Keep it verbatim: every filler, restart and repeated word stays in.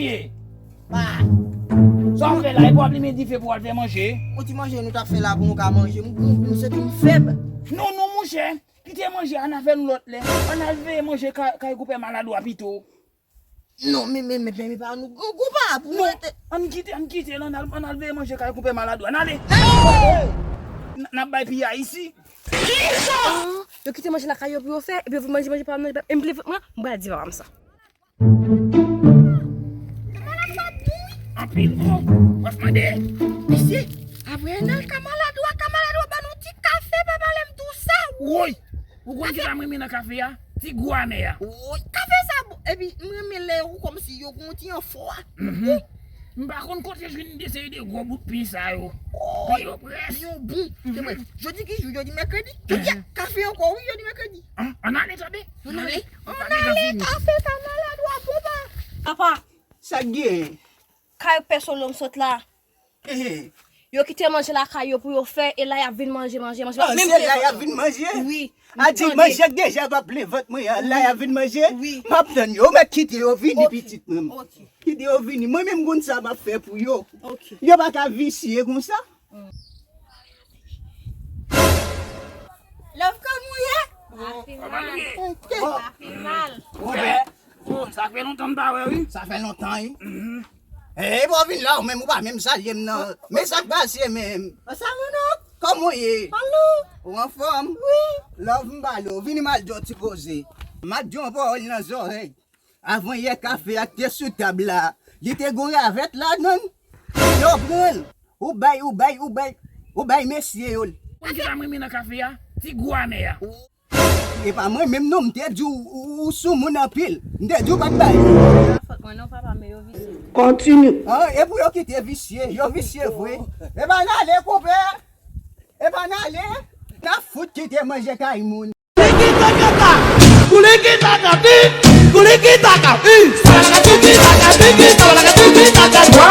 Ye. Pa. Sa w fè la, e pou w ap limen dife pou w al fè manje? Yon ti manje nou t ap fè la pou nou ka manje. M, m, m santi m fèb. Non, non, monchè. Kite manje a, ann a fè nou lòt lè. Ann al veye manje kay, kay konpè Maladwa pito. Non, men, men, men, men, men pa nou grangou pa pou mete. Ann kite, ann kite l, ann al, ann al veye manje kay konpè Maladwa. Ann ale. N, n ap bay piya isi. Ah, yo kite manje lakay yo pou yo fè, epi yo vin manje, manje pa nan, e m vle, mwen, m pral di papa m sa. Kamalad w ap bon wi. Anpil bon. W ap mande. Mesye, apre n al Kamalad w a, Kamalad w a ban nou ti kafe, pa pale m tou sa. Woy! Ou konn ki sa m renmen nan kafe a? Ti gou anè a. Woy, kafe sa bon. Epi m renmen lè yo kòmsi yo gon ti anfò a. M pa konn kote jwenn de seri de gwo bout pi sa yo. Pi yo près. Yo bon. Se vre. Jodi ki jou? Jodi mèkredi. Jodi a kafe ankò wi, jodi mèkredi. Ann ale tande. Ann ale. Ann ale, kafe Kamalad w ap bon pa. Papa, sa k gen? Kay pèsonèl m sot la. Yo kite manje lakay yo pou yo fè, e la y ap vin manje, manje, manje. Ah, se la y ap vin manje? Wi. A di manje k deja p ap plen vant mwen an, la y ap vin manje? Wi. M ap tann yo, ou mèt kite yo vini pitit mwen. Kite yo vini. Mwen menm m konn sa m ap fè pou yo. Yo pa ka visye konsa. Love, kòman w ye? Api mal. Api mal. Konpè. Oh, sa fè lontan m pa wè wi. Sa fè lontan wi. E pa w vin la ou menm ou pa menm salye m nan. Men sa k pase menm? Sa moun ou? Kòman w ye? Ou anfòm? Wi. Love m pale w. Vini m al di w ti koze. M ap di w yon pawòl nan zòrèy. Avan yè kafe a te sou tab la, li te gon ravèt ladan l. Yo pran l. Ou bay, ou bay, ou bay, ou bay mesye yo l. Ou konn ki sa m renmen nan kafe a? Ti gou anè a. E pa mwen menm non, m te di w ou, ou, ou sou moun anpil. M te di w pa t bay. Pa fòt mwen non papa, men yo visye. Kontinye. Ah, e pou yo kite visye, yo visye vre. E pa n ale konpè. E pa n ale. N ap fout kite manje kay moun. Tiki taka, kuliki taka, ti, kuliki taka, i, salaka tiki taka, tiki, salaka tiki taka, wa,